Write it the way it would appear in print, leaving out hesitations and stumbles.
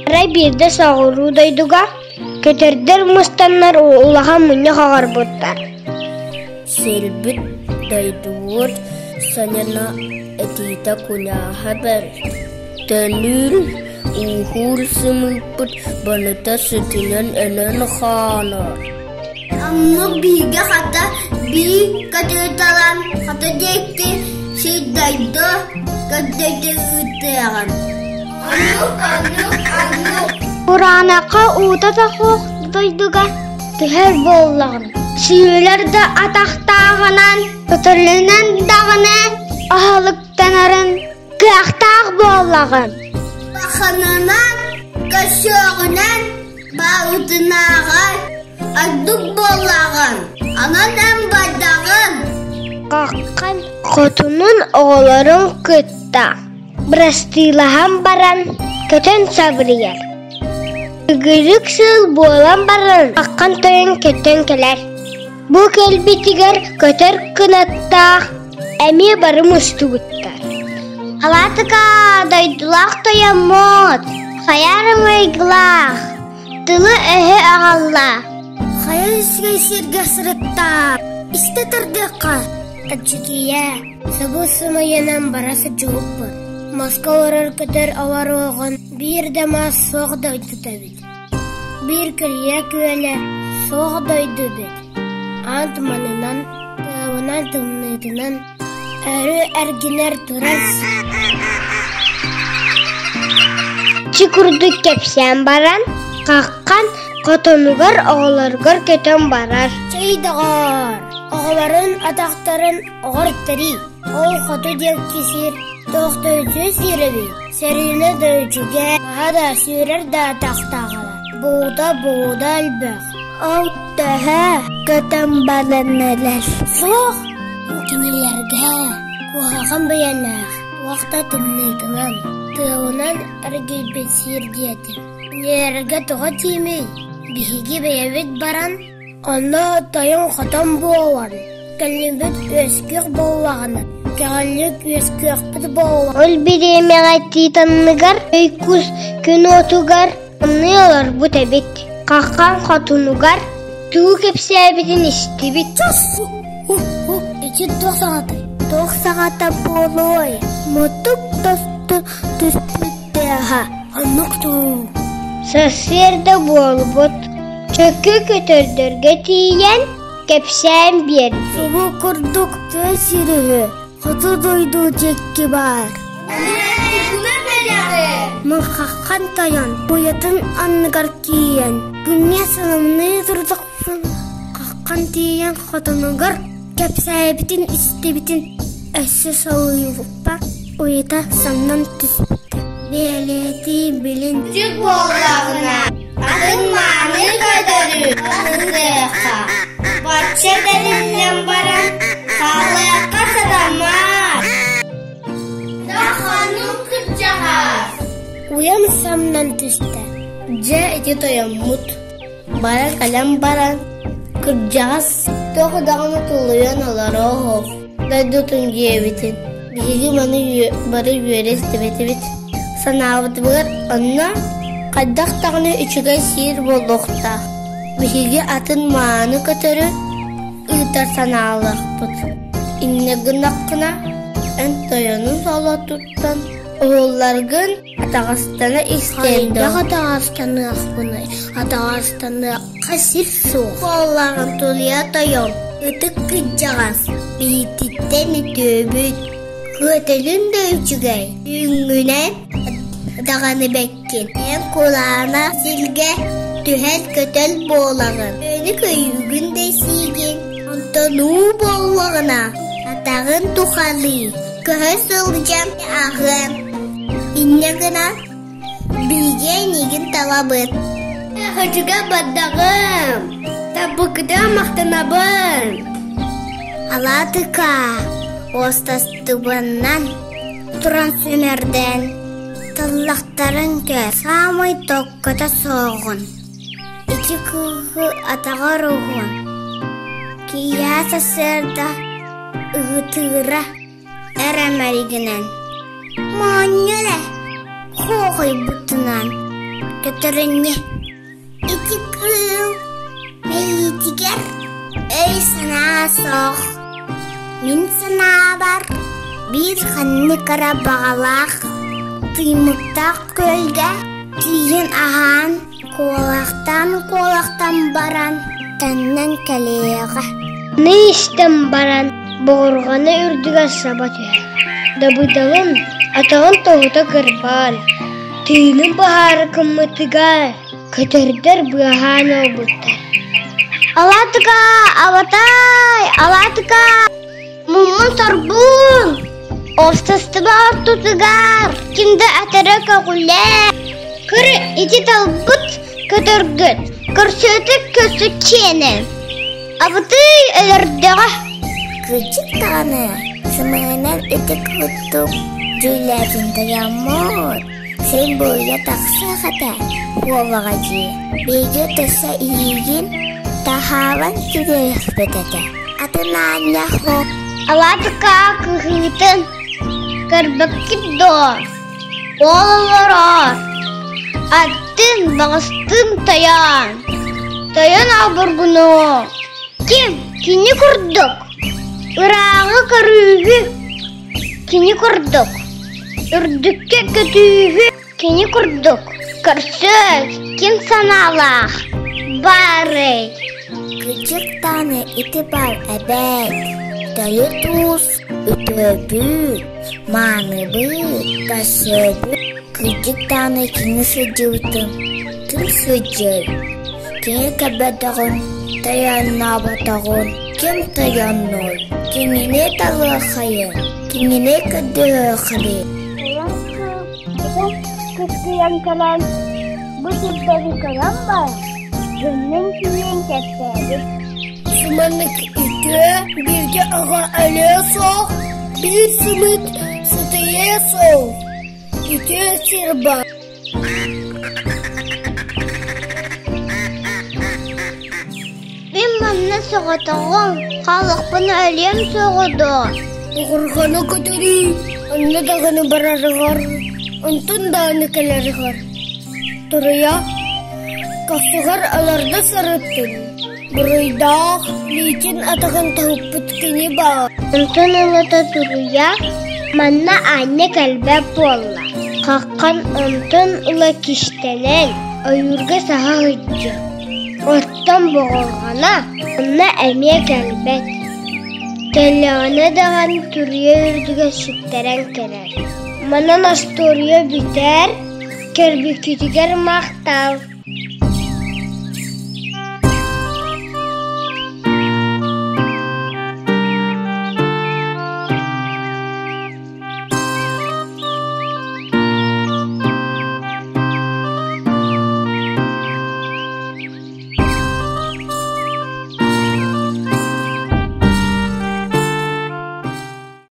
Арай биирдэ соҕуруу дойдуга көтөрдөр мустаннар улахан мунньах оҥорбуттар. Сирбит дойдубут сонуна этиитэ куйааһа бэрт, төлүүр, ууһуур сымыыппыт барыта сүтүнэн өлөн хаалар. Оннук бииргэ хата биир көтүтэлэн хата диэки сир дойду көрдөйдө ыытыаҕын. Оннук, оннук, оннук. Кураанахха уута тохуох дойдуга түһэр буоллаҕын. Сүүлэр да атахтааҕынан, көтөлүнэн даҕаны аһылыктанарын кыахтаах буоллаҕын. Баханынан, көссүөҕүнэн, баҕытынааҕар ордук буоллаҕын, онон эн бардаҕын. Хаххан хотунун оҕолорун кытта бырастыылаһан баран көтөн сабырыйар. Үгүрүк сыл буолан баран хаххан тойон көтөн кэлэр. Бу кэлбитигэр көтөр кынаттаах эмиэ бары мустубуттар. Алаатыка дойдулаах тойоммут, хайа майгылаах, тылы-өһү аҕалла. Хайа үчүгэй сиргэ сырытта, истэ тардыахха. Аччыкийэ, сыбыс-сымыйанан бара сылдьыбыппын. Маска олорор көтөр олоруоҕун биир да мас суох дойдута эбит. Биир кырыйа күөлэ суох дойду эбит. Аан туманынан, тыалынан, тымныытынан өрүү эргинэр турар Чи курдук кэпсээн баран, хаххан хотонугар оҕолоругар көтөн барар. Чэй доҕоор, оҕолорун атахтарын оҕор тэрий, ол хоту диэки сир туохтуйдуу сир эбит. Сэрүүнэ да үчүгэй, маһа да сүүрэр да атахтааҕа, буута-буута элбэх. Ол төһө көтөн баран эрэр? Суох, кинилэргэ куһаҕан бэйэлээх, туох да тымныытынан, тыалынан эргийбит сир диэтим. Кинилэргэ тоҕо тиимий? Биһиги бэйэбит баран, онно тойон-хотон буолан, кэллибит үөскүөх буоллаҕына, кэҕэллик үөскүөхпүт буолла. Ол бириэмэҕэ Титанныгар өй-кус күн уотугар Тымныы олорбут эбит, хаххан хотунугар тугу кэпсээбитин истибит. Ити туох саҥатай? Туох саҥата буолуой? Мутук тосту түспүт тыаһа. Оннук дуу. Сарсыарда буолбут. Чөкө көтөрдөргө тиийэн кэпсээн биэрдэ. Субу курдук тыа сириһи Хоту дойду диэки баар. Муҥхаххан тойон уйатын анныгар тиийэн, күҥҥэ сыламныы турдахпын хаххан тиийэн хотонугар кэпсээбитин истибитин өссө солуйбуппар уйата самнан түспүтэ. Бэлиэтии билин Сүк буоллаҕына, атын мааны көтөрү аһыныахха. Бачча тэриллэн баран, хаалыахха сатаммат. Дахханым кырдьаҕас. Уйам самнан түстэ. Дьэ ити тойоммут. Бара кэлэн баран, кырдьаҕас туох даҕаны тулуйан олороо дойдутун дьиэбитин. Биһиги маны бары үөрэ истибэтибит. Санаабытыгар онно хайдах даҕаны үчүгэй сиир буолуохтаах. Биһиги атын мааны көтөрү ыытар санаалаахпыт. Инньэ гыннаххына, эн тойонун солотуттан уһулларгын атаҕастана истиэҥ дуо? Хайдах атаҕастаныахпыный? Атаҕастаныахха сир суох. Буоллаҕын тулуйа тойон, ытык кырдьаҕас, биититтэн үтүөбүт, Күөтэлин да үчүгэй, үүҥҥүнэн даҕаны бэккин, эн кулаана сиргэ түһэн көтөл буолаҕын, Өлүк көйүүгүн да сиигин, онтон уу буоллаҕына атаҕын тухалыы, көһө сылдьан аһыан. Инньэ гынан биһиги эйигин талабыт. Хочуга бардаҕым, табыкыта махтанабын. Алаатыка уостастыбаннан туран симэрдээн тыллахтарын көр, саамай токкото суоҕун, ити кыыһы атаҕар угун, киэһэ сарсыарда ыһытыыра эрэ мэригинэн, моонньу эрэ хоохойбутунан. Көтөрүнньэ Ити кыыл мэйиитигэр өй-санаа суох. Мин санаабар, биир ханнык эрэ баҕалаах тыймыктаах күөлгэ тиийэн аһаан, куолахтаан-куолахтаан баран төннөн кэлиэҕэ. Аны истэн баран буҕурҕаны үрдүгэр саба түһэр. Дабыдалын атаҕын тоһута кырбаан, тыынын быһаары гыммытыгар көтөрдөр быаһаан ылбыттар. Алаатыка, абатай, алаатыка, муммун сорбуун, уопсастыба ортотугар ким да этэрэ көҕүлээ. Кыр ити талбыт көтөргүт, көрсүөтүк көссү киэнэ. Абытый өлөрдөҕө. Кырдьык даҕаны, сымыһынан ити курдук дьүүллээтин тойоммут. Син буруйа тахсыах этэ буоллаҕа дии. Биһиги тахса иһиигин таһааран кириэхпит этэ. Атын аанньа суох. Алаатыка кыһыытын көрбөккүт дуо? Ол олорор. Аттын баҕастын тойон. Тойон обургуну. Ким кини курдук ырааҕы көрүүһү Кини курдук үрдүккэ көтүүһү кини курдук көрсө ким санаалаах баарый Кыдьык даҕаны ити баар эбээт, төрүт уус үтүөбүт, мааныбыт, көрсүөбүт. Кырдьык даҕаны кини сылдьыбытын ким сылдьыай? Кини көрбөтөҕүн, тойонноботоҕун ким тойоннуой? Кинини талыаххайын, кинини көрдөһүөххэрий? Кыскыйан кэлэн, бу сирдэри көрөн баран, дьоннун тиийэн кэпсээбит. Сыманык үтүө, бииргэ аҕа өлүө суох, биир сымыт сытыйыа суох. Үтүө сир баар. Мин манна соҕотоҕум, хааллахпына өлүөм суоҕа дуо? Оҕурҕаны көтөрүү онно даҕаны барарыгар, онтон даҕаны кэлэригэр. Туруйа, көхсүгэр аларда сырыттын, буруйдаах илиитин атаҕын тоһуппут кини баар. Онтон ылата туруйа манна аанньа кэлбэт буолла. Хаххан онтон ыла кистэнэн ойуурга саһа сылдьар. Оттон боҕорҕоно онно эмиэ кэлбэт. Кэллэҕинэ даҕаны туруйа үрдүгэр сүктэрэн кэлэр. Манан остуоруйа бүтэр, көрбүккүтүгэр махтал.